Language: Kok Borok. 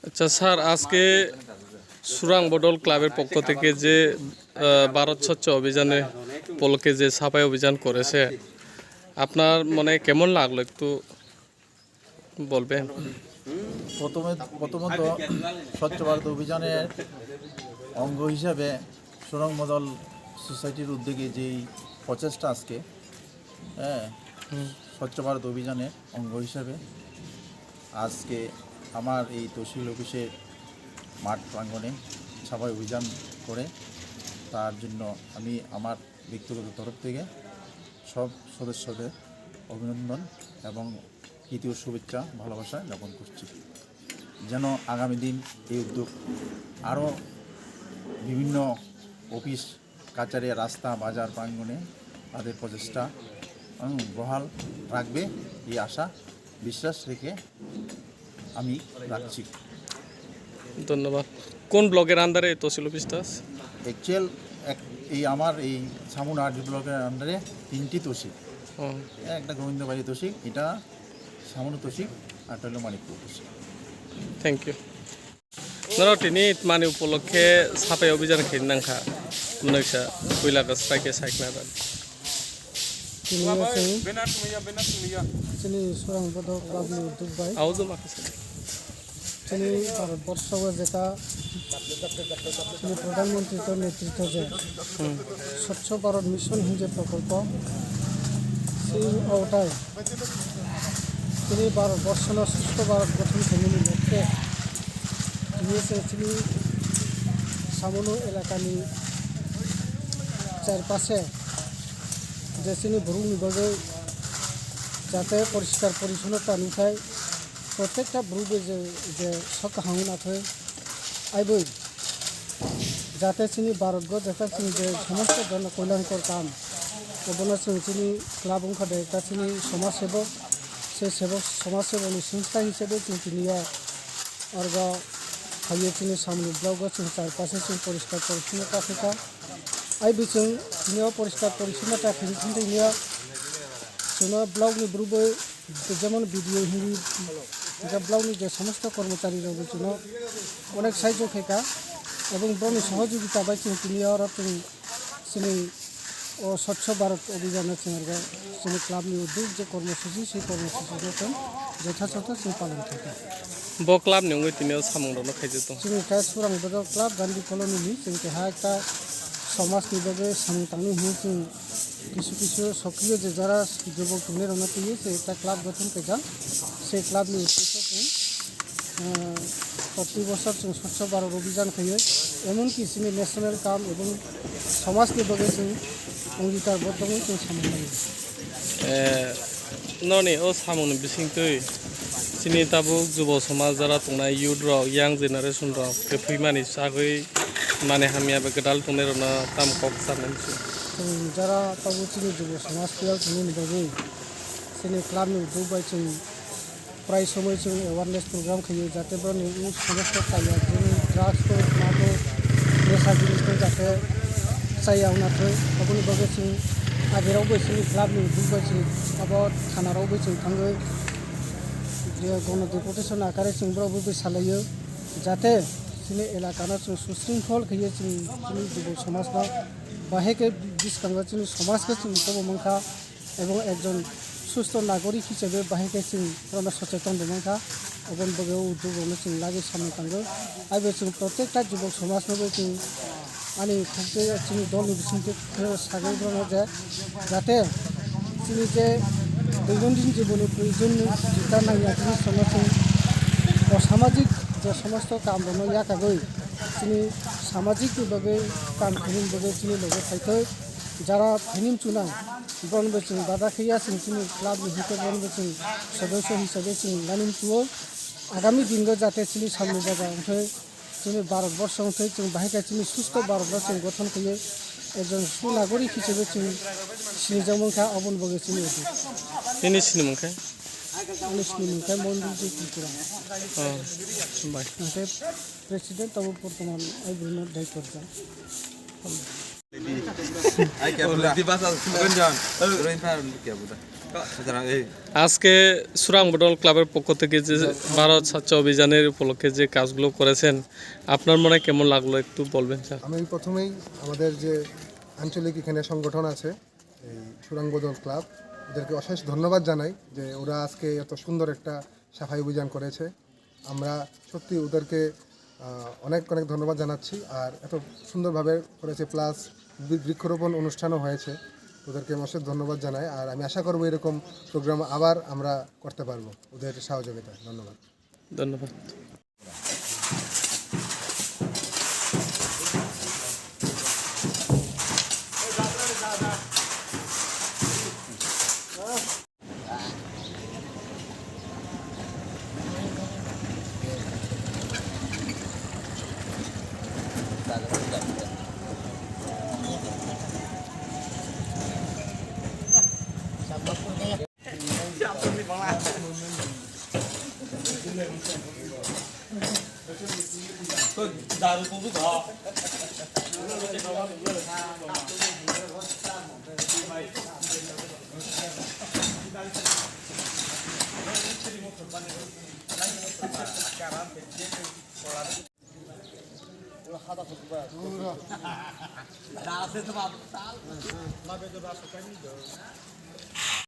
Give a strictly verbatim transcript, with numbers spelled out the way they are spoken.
আচ্ছা স্যার, আজকে সুরাং বদল ক্লাবের পক্ষ থেকে যে আহ, ভারত স্বচ্ছ অভিযানের উপলক্ষে যে সাফাই অভিযান করেছে, আপনার মনে কেমন লাগলো একটু বলবেন? প্রথমে প্রথমত স্বচ্ছ ভারত অভিযানের অঙ্গ হিসাবে সুরং মদল সোসাইটির উদ্যোগে যেই প্রচেষ্টা আজকে, হ্যাঁ, স্বচ্ছ ভারত অভিযানের অঙ্গ হিসাবে আজকে আমার এই তহসিল অফিসের মাঠ প্রাঙ্গণে সাফাই অভিযান করে, তার জন্য আমি আমার ব্যক্তিগত তরফ থেকে সব সদস্যদের অভিনন্দন এবং প্রীতি ও শুভেচ্ছা ভালোবাসা জ্ঞাপন করছি। যেন আগামী দিন এই উদ্যোগ আরও বিভিন্ন অফিস কাচারি, রাস্তা, বাজার প্রাঙ্গণে তাদের প্রচেষ্টা, উম, বহাল রাখবে, এই আশা বিশ্বাস রেখে আমি রাখছি। ধন্যবাদ। কোন ব্লকের আন্ডারে তহসিল অফিসটা আছে? অ্যাকচুয়াল এক এই আমার এই সামুন আরডি ব্লকের আন্ডারে তিনটি তহসিল। ও একটা গোবিন্দবাড়ি তহসিল, এটা সামুন তহসিল, আর একটা হলো মানিকপুর tehsil. Thank you. Norok tini mani upolokhe sapai obijan khe nangkha, mwnwisa puila kwsai khe saikna dan. Tini chini Surang Bodok Club ni udduk bai. Aujo makasa. Chini Bharat Borsho o jeta chini Pradhan Mantri to netritto je Swachh Bharat Mission hinje prokolpo chini otai chini Bharat Borsho no Swachh Bharat gothon khainani lokhe tini se chini samono elakani charpase je chini borokni bagwi jate poriskar porichonnota nuknai, protekta borok bai je je sok kaham wngna thai aiboi jate chini Bharat go jate chini je somosto jono kolyankor kam obono chwng chini club wngkha de ekta chini somaj sebok se sebok somaj sebok ni songstha hisabe chwng tini o orgo phaiyo chini samni blogo chwng char pase chwng poriskar porichonnota khaikha. Ai bichwng tini o poriskar porichonnota khaini thangwi tini o chwngno blogni borok bai jemon B D O hinwi hwnkhe blogni je somosto kormochari rok bai chwngno onek saijo khaikha ebong borokni sohojogita bai chwng tini oro chwng chini o Swachh Bharat Abhiyan o chwng rwkha chini club ni udduk je kormosuchi sei kormosuchi no chwng jothasoto chwng palon khaikha. Bo club ni wngwi tini o samung rokno khaijak tongo. Chini khe Surang Bodol Club Gandhi Colony ni chwng keha ekta somaj ni bagwi samung tangwi hwnwi chwng kisu kisu sokriyo je jara jubok tongnai rokno twiwi se ekta club gothon khaijak. Se club ni uddesho chwng, ah, proti bosor chwng Swachh Bharat Abhijan khaiwi, emonki chini national kam ebong somaj ni bagwi chwng ongikar bodol wngwi chwng samung khaio. Eh, noni o samungni bisingtwi chini tabuk jubo somaj jara tongnai youth rok, young generation rok kwphuimani sagwi mani hamya bai gwdal tongnai rokno tamo kok sanani se. Chwng jara tabuk chini jubo somaj tiyar tongmani bagwi chini club ni udduk bai chwng prai somoi chwng awareness program khaio jate borokni wng somosto kaiya jemon drugs to tobacco nesa jinis to jate chaya wngna thoi aboni bagwi chwng adirok bai chini club ni udduk bai chwng abo thana rok bai chwng thangwi je gono deputation akare chwng borok bai salaio jate chini elaka no chwng susringkhol khaiwi chwng chini jubo somaj no bahai khe bwskango chini somaj khe chwng kobo mankha. Ebong ekjon susto nagorik hisabe bahai khe chwng borokno socheton rwmang kha, oboni bagwi o udduk rokno chwng lagwi samung tango. Aibo chwng protekta jubok somajno bai chwng ani khukjagwi chini dolni bisingtwi sagwi borokno je jate chini je doinondin jiboni proyojonni jeta nangya chini songno chwng o samajik je somosto kamrokno yakagwi chini samajikni bagwi kam khaimani bagwi chini loge phaitwi jara phaini mchunai. Borokno bai chwng bada khe ya chwng chini club ni hinkhe borokno bai chwng sodosyo hisabe chwng nani mchuo. Agami dingo jate chini samung baja wngthai, chini Bharat borsho wngthai, chwng bahai khe chini susto Bharat no chwng gothon khaiwi ekjon sunagorik hisabe chwng sinijak mankha, oboni bagwi chini udduk. Nini sinimung khe? Unis ni mungkai Monjit Tripura. Oh, bai. Hingke president abo bortoman ai borino dai korjak. আজকে সুরাং বদল ক্লাবের পক্ষ থেকে যে ভারত স্বচ্ছ অভিযানের উপলক্ষে যে কাজগুলো করেছেন, আপনার মনে কেমন লাগলো একটু বলবেন, স্যার? আমি প্রথমেই আমাদের যে আঞ্চলিক এখানে সংগঠন আছে, এই সুরাং বদল ক্লাব, ওদেরকে অশেষ ধন্যবাদ জানাই যে ওরা আজকে এত সুন্দর একটা সাফাই অভিযান করেছে। আমরা সত্যি ওদেরকে, আহ, অনেক অনেক ধন্যবাদ জানাচ্ছি। আর এত সুন্দরভাবে করেছে, প্লাস বৃ-, বৃক্ষরোপণ অনুষ্ঠানও হয়েছে। ওদেরকে আমি অশেষ ধন্যবাদ জানাই। আর আমি আশা করবো এরকম প্রোগ্রাম আবার আমরা করতে পারবো ওদের সহযোগিতায়। ধন্যবাদ। ধন্যবাদ।